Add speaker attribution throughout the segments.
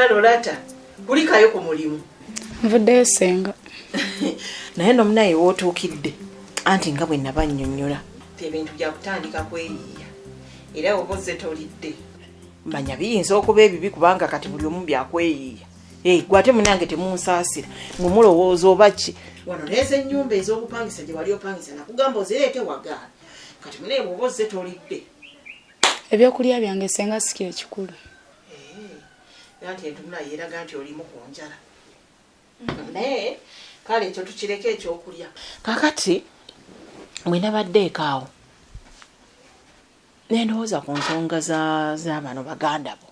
Speaker 1: Lolata, kulikayo ku mulimu.
Speaker 2: Nvuddeyo ssenga.
Speaker 1: Naye no munaye w'otuukidde, anti nga bwe naba nnyonnyola. Ebintu bya kutandika kweyiiya era oba ozze tolidde. Manya biyinza okuba ebibi kubanga kati buli omu byakweyiiya. Eh, gwe ate munange temunsaasira mwe mulowooza oba ki? Wano leeza ennyumba ez'obupangisa gye wali opangisa nakugamba ozireete wagaana. Kati munaye bw'oba ozze tolidde.
Speaker 2: Ebyokulya byange ssenga si kye kikulu.
Speaker 1: Eh, anti entunula yeeraga nti olimu ku njala. Naye kale ekyo tukireke ekyokulya. Kaakati bwe nabadde eka awo ne ndowooza ku nsonga za bano baganda bo.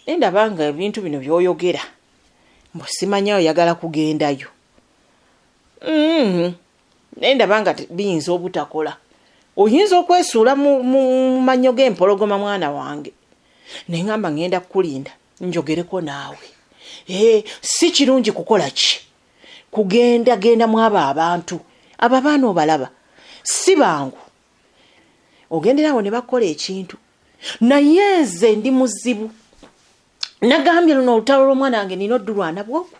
Speaker 1: Ne ndaba nga ebintu bino by'oyogera mbu simanya oyagala kugendayo. Ne ndaba nga biyinza obutakola. Oyinza okwesuula mu mannyo g'empologoma mwana wange. Ne ŋŋamba ŋŋenda kukulinda njogereko naawe. Si kirungi kukola ki? Kugenda genda mu abo abantu. Abo abaana obalaba si bangu. Ogendera awo ne bakola ekintu. Naye nze ndi muzibu. Nagambye luno olutalo lw'omwana wange nina oddulwana bwoku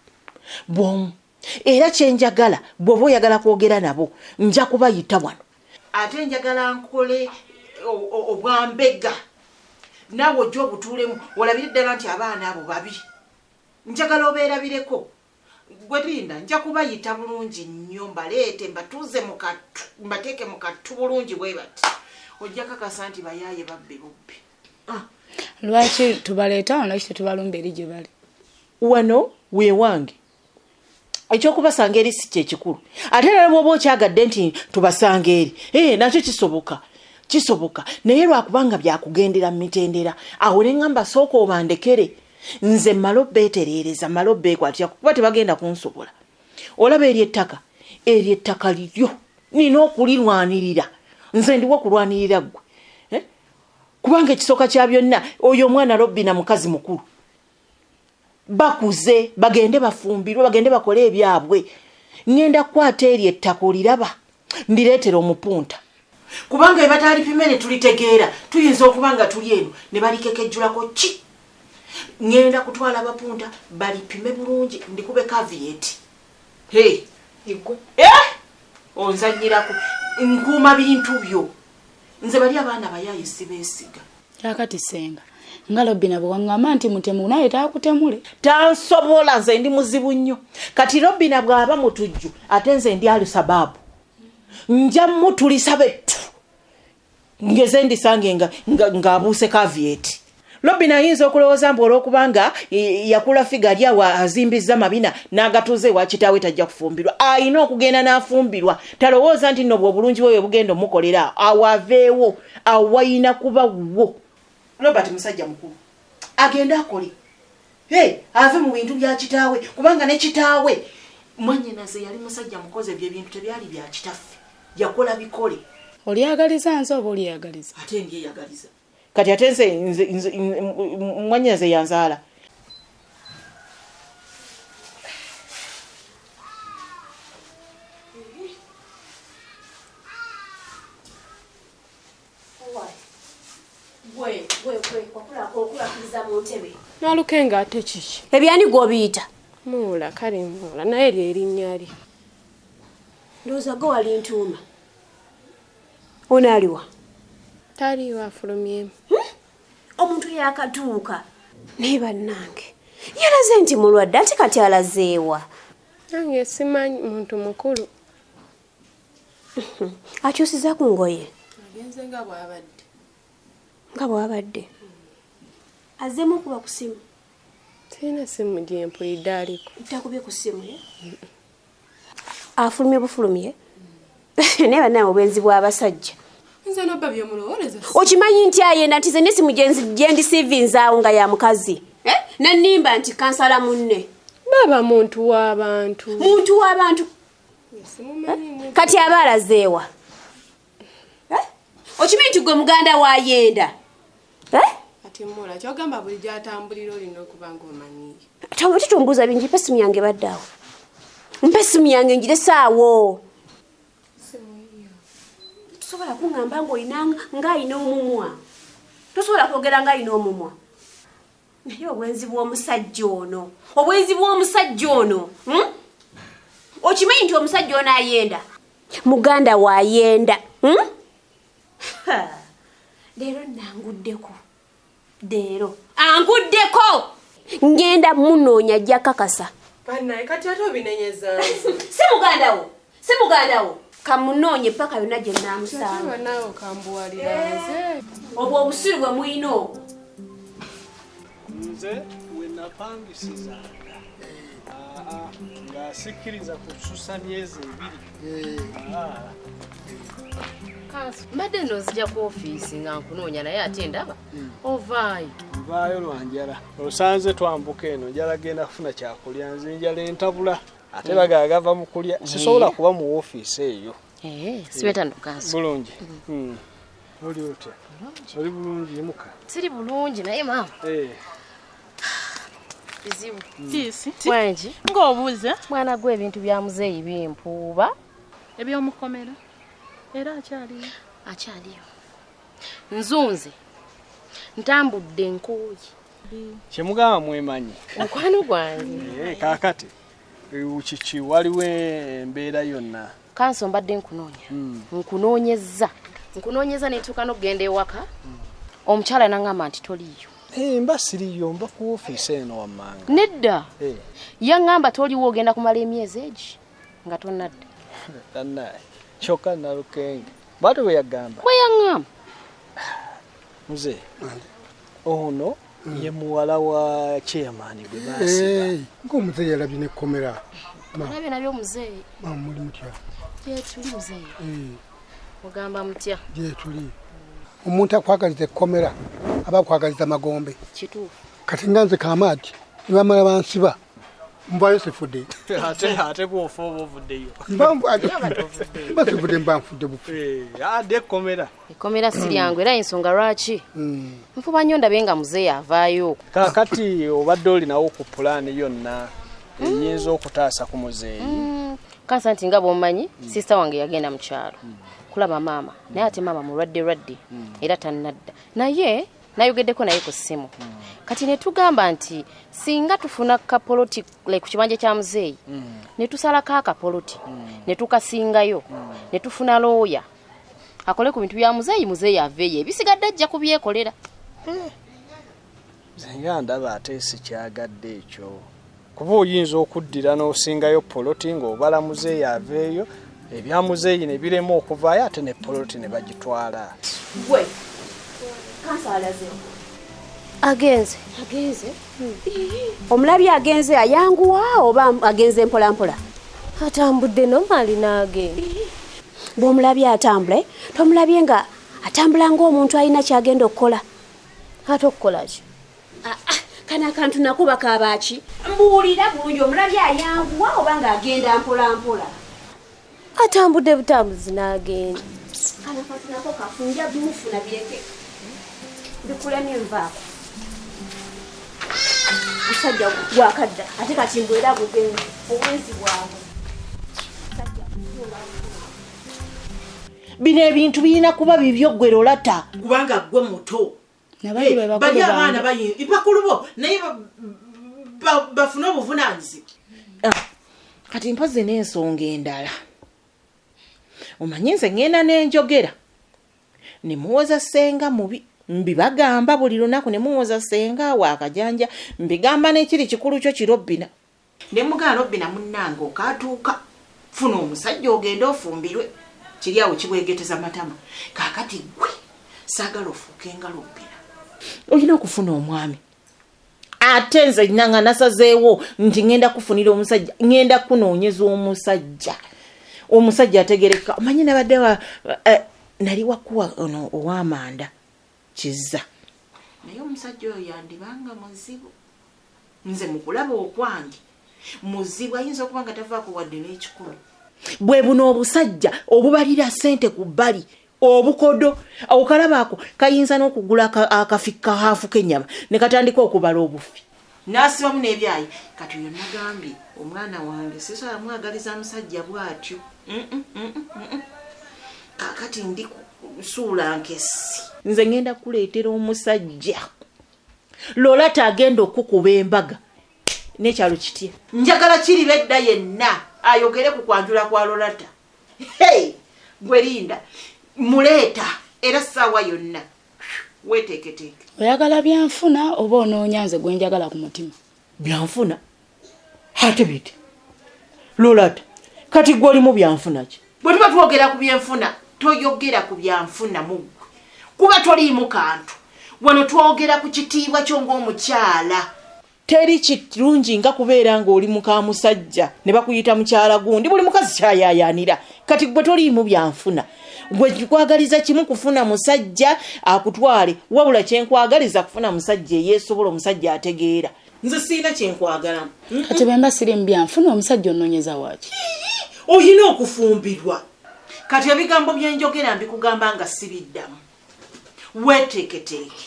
Speaker 1: bw'omu. Era kye njagala bw'oba oyagala kwogera nabo nja kubayita wano. Ate njagala nkole obwambega. Naawe ojje obutuulemu olabire ddala nti abaana abo babi. Njagala obeerabireko. Gwe linda nja kubayita bulungi nnyo mbaleete mbatuuze mu kattu mbateeke mu kattu bulungi bwe bati. Ojja kakasa nti bayaaye babbi bubbi.
Speaker 2: Lwaki tubaleeta wano lwaki tetubalumba eri gye bali?
Speaker 1: Wano we wange. Ekyokubasanga eri si kye kikulu. Ate era bw'oba okyagadde nti tubasanga eri, nakyo kisoboka. Kisoboka. Naye lwakubanga byakugendera mu mitendera. Awo ne ŋŋamba sooka obandekere. Nze mmale obbeetereereza, mmale obbeekwatira kuba tebagenda kunsobola. Olaba eri ettaka, eri ettaka liryo. Nina okulirwanirira. Nze ndiwo okulwanirira ggwe. Kubanga ekisooka kya byonna, oyo omwana Robina mukazi mukulu. Bakuze, bagende bafumbirwe, bagende bakole ebyabwe. Ŋŋenda kukwata eri ettaka oliraba, ndireetera omupunta. Kubanga bwe bataalipime ne tulitegeera, tuyinza okuba nga tuli eno ne balikekejjulako ki? Ŋŋenda kutwala abapunta balipime bulungi, ndikube kavieti. Hey.
Speaker 2: Igwe.
Speaker 1: Onzannyirako, nkuuma bintu byo. Nze bali abaana bayaaye sibeesiga.
Speaker 2: Kaakati ssenga, nga Robina bwe waŋŋamba nti mutemu naye taakutemule.
Speaker 1: Tansobola, nze ndi muzibu nnyo. Kati Robina bw'aba mutujju ate nze ndi Alusabaabu. Nja mutulisa bettu. Ngeze ndisange ng'abuuse kavieti. Robina ayinza okulowooza mbu olw'okubanga yakula figa ali awo azimbizza mabina n'agatuuza ewa kitaawe tajja kufumbirwa. Alina okugenda n'afumbirwa. Talowooza nti nno bwe obulungi bwe bwe bugenda omukolera awo aveewo, awo wayina kuba wuwo. Robert musajja mukulu. Agende akole. Hey, ave mu bintu bya kitaawe kubanga ne kitaawe mwannyinaze yali musajja mukozi, ebyo ebintu tebyali bya kitaffe. Yakola bikole.
Speaker 2: Olyagaliza nze oba olyeyagaliza?
Speaker 1: Ate ndyeyagaliza. Kati ate nze mwannyinaze yanzaala.
Speaker 3: Nalukenga ate kiki?
Speaker 4: Ebyani gw'obiyita?
Speaker 3: Muula, kale muula, naye eryo erinnya lye.
Speaker 4: Ndowooza gwe wali ntuuma. Ono aliwa?
Speaker 3: Taliiwo, afulumyemu.
Speaker 4: Omuntu yakatuuka. Naye bannange, yalaze nti mulwadde ate kati alazeewa?
Speaker 3: Nange simanyi, muntu mukulu.
Speaker 4: Akyusiza ku ngoye?
Speaker 3: Agenze nga bw'abadde.
Speaker 4: Nga bw'abadde? Azzeemu okuba ku ssimu?
Speaker 3: Sirina ssimu gye mpulidde aliko.
Speaker 4: Takubye ku ssimu ye? Afulumye bufulumye? Naye bannange obwenzi bw'abasajja.
Speaker 3: Nze nobba by'omulowooleza.
Speaker 4: Okimanyi nti ayenda nti nze n'essimu gye ndisiivinzaawo nga ya mukazi. Nannimba nti kansala munne.
Speaker 3: Baba muntu w'abantu.
Speaker 4: Muntu w'abantu. Kati aba alazeewa? Okimanyi nti gwe muganda w'ayenda?
Speaker 3: Ate Mola, ky'ogamba buli gy'atambulira olina okuba ng'omanyiiyo.
Speaker 4: Tetumbuuza bingi, mpa essimu yange badde awo. Mpa essimu yange ngirese awo. Tosobola kuŋŋamba ng'olina ng'alina omumwa. Tosobola kwogera ng'alina omumwa. Naye obwenzi bw'omusajja ono, obwenzi bw'omusajja ono, Okimanyi nti omusajja ono ayenda? Muganda waayenda. Leero nanguddeko. Leero anguddeko. Ngenda munoonya ajja kakasa.
Speaker 3: Bannaye kati ate obinenyeza nze.
Speaker 4: Si muganda wo, si muganda wo. Kamunoonye paka yonna gye nnaamusanga.
Speaker 3: Naawe okambuwalira nze.
Speaker 4: Obwo obusiru bwe mulina obwo.
Speaker 5: Nze we napangisizanga nga sikkiriza kususa myezi 2.
Speaker 6: Mbadde nozija ku ofiisi nga nkunoonya naye ate ndaba ovaayo.
Speaker 5: Nvaayo lwa njala. Osanze twambuka eno njala genda kufuna kyakulya nze njala entabula. Ate bagala gava mu kulya. Sisobola kuba mu ofiisi eyo.
Speaker 6: Sibeta ndukanso.
Speaker 5: Bulungi. Oli otya? Oli bulungi muka?
Speaker 6: Siri bulungi naye maama. Bizibu.
Speaker 7: Tisi.
Speaker 6: Wangi.
Speaker 7: Ng'obuuza.
Speaker 6: Mwana gwe ebintu bya muzeeyi bimpuuba.
Speaker 7: Ebyomukomera. Era akyaliyo.
Speaker 6: Akyaliyo. Nzunze. Ntambudde nkooye.
Speaker 5: Kyemugamba mwemanyi.
Speaker 6: Mukwano gwange.
Speaker 5: Kaakati. Kiki waliwo embeera yonna.
Speaker 6: Kanso mbadde nkunoonya. Nkunoonyezza. Nkunoonyeza ne ntuuka n'okugenda ewaka. Omukyala n'aŋŋamba nti toliiyo.
Speaker 5: Mba siriyo mba ku ofiisi eno wammanga.
Speaker 6: Nedda. Yaŋŋamba toliwo ogenda kumala emyezi egi nga tonnadda.
Speaker 5: Tannaye. Kyokka Nalukenge. Bw'atyo bwe yagamba.
Speaker 6: Bwe yaŋŋamba.
Speaker 5: Muze. Ono ye muwala wa chairman gwe baasiba.
Speaker 8: Ng'omuzeeyi yalabye n'ekkomera.
Speaker 6: Alabye nabyo muzeeyi.
Speaker 8: Mama muli mutya?
Speaker 6: Gyetuli muzeeyi. Mugamba mutya?
Speaker 8: Gyetuli. Omuntu akwagaliza ekkomera aba akwagaliza magombe.
Speaker 6: Kituufu.
Speaker 8: Kati nga nze Kamaati ne bamala bansiba nvaayo sifudde.
Speaker 5: Ate bw'ofa oba ovuddeyo.
Speaker 8: Mba sifudde mba nfudde bufu.
Speaker 5: Ate ekkomera.
Speaker 6: Ekkomera si lyangu era ensonga lwaki? Nfuba nnyo ndabe nga muzeeyi avaayo.
Speaker 5: Kaakati obadde olinawo ku pulaani yonna eyinza okutaasa ku muzeeyi.
Speaker 6: Kansa nti nga bw'omanyi sisita wange yagenda mu kyalo kulaba maama naye ate maama mulwadde lwadde era tannadda naye nayogeddeko naye ku ssimu. Kati ne tugamba nti singa tufuna kapoloti ku kibanja kya muzeeyi ne tusalako akapoloti ne tukasingayo ne tufuna looya akole ku bintu bya muzeeyi, muzeeyi aveeyo ebisigadde ajja kubyekolera.
Speaker 5: Nze nga ndaba ate sikyagadde ekyo. Kuba oyinza okuddira n'osingayo poloti ng'obala muzeeyi aveeyo ebya muzeeyi ne birema okuvaayo ate ne poloti ne bagitwala.
Speaker 4: Gwe kansa alaze.
Speaker 6: Agenze.
Speaker 4: Agenze? Omulabi agenze ayanguwa oba agenze mpola mpola?
Speaker 9: Atambudde nomali n'agenda.
Speaker 4: Bw'omulabye atambula, tomulabye nga atambula ng'omuntu alina ky'agenda okukola.
Speaker 9: Ate okukola ki?
Speaker 4: Kano akantu nako bakaaba ki? Mbuulira bulungi omulabye ayanguwa oba ng'agenda mpola mpola?
Speaker 9: Atambudde butambuzi n'agenda.
Speaker 4: Kano akantu nako kafunja bimufuna bireke. Bikulemye nvaako. Musajja gwakadda ate kati mbwera bugenzi obwenzi bwabwe.
Speaker 1: Bino ebintu birina kuba bibyo ggwe Lolata kubanga ggwe muto. Bali abaana bakulu bo naye bafune obuvunaanyizibwa. Kati mpozi n'ensonga endala. Omanyi nze ŋŋenda n'enjogera ne muwoza ssenga mubi. Mbibagamba buli lunaku ne muwoza ssenga waakajanja mbigamba n'ekiri kikulu kyo kirobbina. Ne mugamba Robbina munnange okaatuuka funa omusajja ogende ofumbirwe kiri awo kibwegeteza matama. Kaakati ggwe saagala ofuuke nga Robbina. Olina okufuna omwami. Ate nze nanga nasazeewo nti ŋŋenda kufunira omusajja, ŋŋenda kunoonyeza omusajja. Omusajja ategereka. Omanyi nabadde nali wakuwa ono ow'amanda Kizza. Naye omusajja oyo yandibanga muzibu. Nze mukulaba okwange muzibu ayinza okuba nga tavaako wadde n'ekikumi. Bwe buno obusajja obubalira ssente ku bbali obukodo okalaba ako kayinza n'okugula akafi kahaafu k'ennyama ne katandika okubala obufi n'asibamu n'ebyayi. Kati oyo nagambye omwana wange sisobola mwagaliza musajja bw'atyo. Kaakati ndi suula nkesi. Nze ŋŋenda kuleetera omusajja Lolata agenda okukuba embaga n'ekyalo kitye. Njagala kiriba edda yenna ayogere ku kwanjula kwa Lolata. Hey, gwe linda muleeta era ssaawa yonna weeteeketeeke.
Speaker 2: Oyagala byanfuna oba onoonya nze gwe njagala ku mutima?
Speaker 1: Byanfuna ate biti Lolata, kati gwe olimu byanfuna ki? Bwe tuba twogera ku byenfuna toyogera ku byanfuna muggwe, kuba toliimu kantu. Wano twogera ku kitiibwa kyo ng'omukyala. Teri kirungi nga kubeera ng'oli muka musajja ne bakuyita mukyala gundi, buli mukazi kyayayaanira. Kati gwe toliimu byanfuna, gwe nkwagaliza kimu kufuna musajja akutwale, wabula kye nkwagaliza kufuna musajja eyeesobola, omusajja ategeera. Nze sirina kye nkwagalamu.
Speaker 2: Kati bwe mba siriimu byanfuna, omusajja onnoonyeza waaki?
Speaker 1: Olina okufumbirwa. Kati ebigambo bye njogera mbikugamba nga sibiddamu. Weeteeketeeke.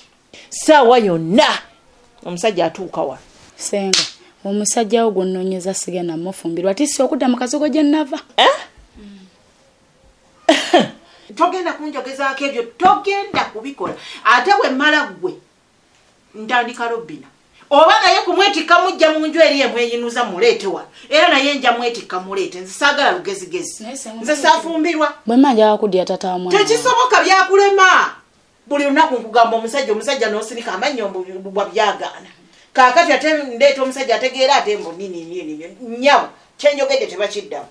Speaker 1: Ssaawa yonna omusajja atuuka wano.
Speaker 2: Ssenga, omusajja wo gw'onnoonyeza sigenda mufumbirwa, tisse okudda mu kazigo gye nnava.
Speaker 1: Eh? Togenda kunjogezaako ebyo, togenda kubikola. Ate bwe mmala ggwe ntandika Robina. Oba naye kumwetikka mujja mu nju eri emweyinuza muleete wano, era naye nja mwetikka muleete. Nze saagala lugezigezi, nze saafumbirwa.
Speaker 2: Bwe mba njagala kuddira taata wa mwana.
Speaker 1: Tekisoboka, byakulema. Buli lunaku nkugamba omusajja, omusajja n'osirika amannyo bwa byagaana. Kaakati ate ndeeta omusajja ategeera ate mbu nini nini nnyabo, kye njogedde tebakiddamu.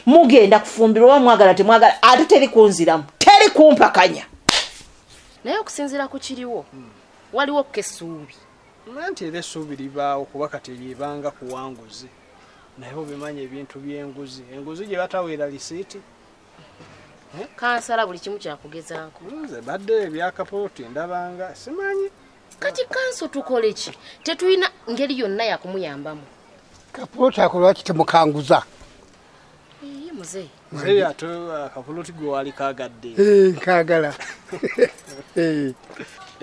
Speaker 1: Mugenda kufumbirwa oba mwagala temwagala, ate teri kunziramu, teri kumpakanya.
Speaker 6: Naye okusinziira ku kiriwo, waliwo ko essuubi.
Speaker 5: Anti era essuubi libaawo kuba kati eyo ebanga kuwanguzi. Naye obimanyi ebintu by'enguzi, enguzi gye bataweera lisiiti.
Speaker 6: Kansala buli kimu kyakugezaako.
Speaker 5: Nze badde ebyakapoloti ndabanga simanyi.
Speaker 6: Kati kanso tukole ki? Tetulina ngeri yonna yakumuyambamu.
Speaker 8: Kapoloti ako lwaki temukanguza?
Speaker 6: Iye muzeeyi.
Speaker 5: Muzeeyi ate akapoloti gwe wali kagadde.
Speaker 8: Nkaagala.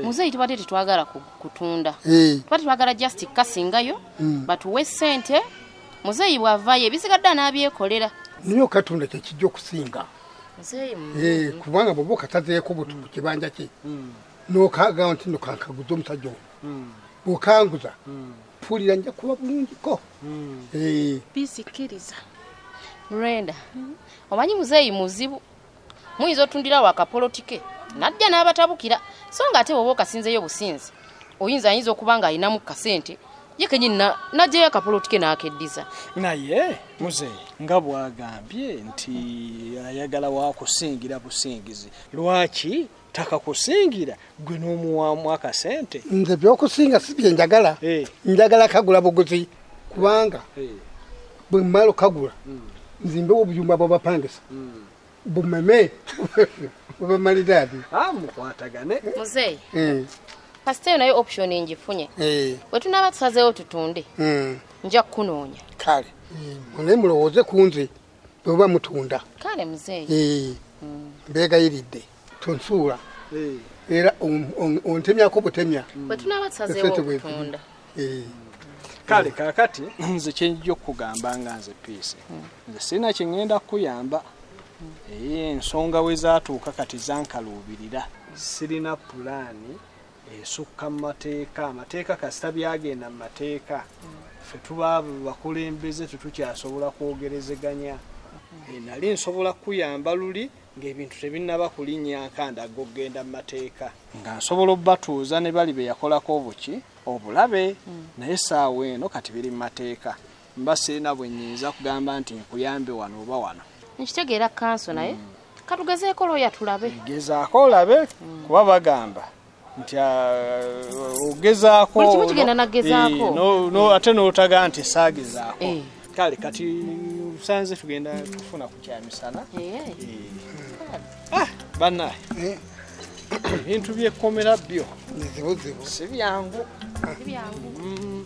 Speaker 6: Muzeeyi tubadde tetwagala kutunda. Tubadde twagala just kasingayo batuwe ssente. Muzeeyi bw'avaayo ebisigadde anaabyekolera.
Speaker 8: Naye okatunda kye kijja okusinga.
Speaker 6: Muzeeyi
Speaker 8: Kubanga bw'oba okatazeeko buti ku kibanja kye n'okagamba nti nno kankaguze omusajja ono. Bw'okanguza mpulira nja kuba bulungiko.
Speaker 7: Bisikiriza.
Speaker 6: Brenda, omanyi muzeeyi muzibu. Muyinza otundirawo akapoloti ke n'ajja n'abatabukira. So ng'ate bw'oba okasinzeeyo businzi, ayinza okuba ng'alinamu kasente ye kennyini n'aggyayo akapoloti ke n'akeddiza.
Speaker 5: Naye muzeeyi nga bw'agambye nti ayagala wakusingira busingizi, lwaki takakusingira gwe n'omuwaamu akasente?
Speaker 8: Nze by'okusinga si bye njagala. Njagala kagula buguzi, kubanga bwe mmala okukagula nzimbewo obuyumba bw'abapangisa bumeme bubamalidaadi.
Speaker 5: Mukwatagane.
Speaker 6: Muzeeyi, kasita eyo nayo option ngifunye. Bwe tunaaba tusazeewo tutunde, nja kukunoonya.
Speaker 8: Kale naye mulowooze ku nze bwe muba mutunda.
Speaker 6: Kale muzeeyi.
Speaker 8: Mbeegayiridde tonsuula era ontemyako butemya.
Speaker 6: Bwe tunaaba tusazeewo okutunda.
Speaker 5: Kale kaakati nze kye nja okukugamba nga nze Peace, nze sirina kye ŋŋenda kukuyamba. Ensonga we zaatuuka kati zankaluubirira. Sirina pulaani esukka mu mateeka. Amateeka kasita byagenda mu mateeka, ffe tuba bakulembeze tetukyasobola kwogerezeganya. Nali nsobola kukuyamba luli ng'ebintu tebinnaba kulinnya nkandaga okugenda mu mateeka, nga nsobola obbatuuza ne bali be yakolako obuki obulabe, naye essaawa eno kati biri mu mateeka. Mba sirina bwe nnyinza kugamba nti nkuyambe wano oba wano.
Speaker 6: Nkitegeera kanso, naye katugezeeko looya tulabe.
Speaker 5: Gezaako olabe, kuba bagamba nti ogezaako
Speaker 6: Buli kimu kigenda nagezaako.
Speaker 5: Ate n'otaga nti saagezaako. Kale kati nsanze tugenda kufuna ku kyamisana. Bannaye, ebintu by'ekkomera byo
Speaker 8: bizibuzibu.
Speaker 5: Si byangu.
Speaker 6: Si byangu.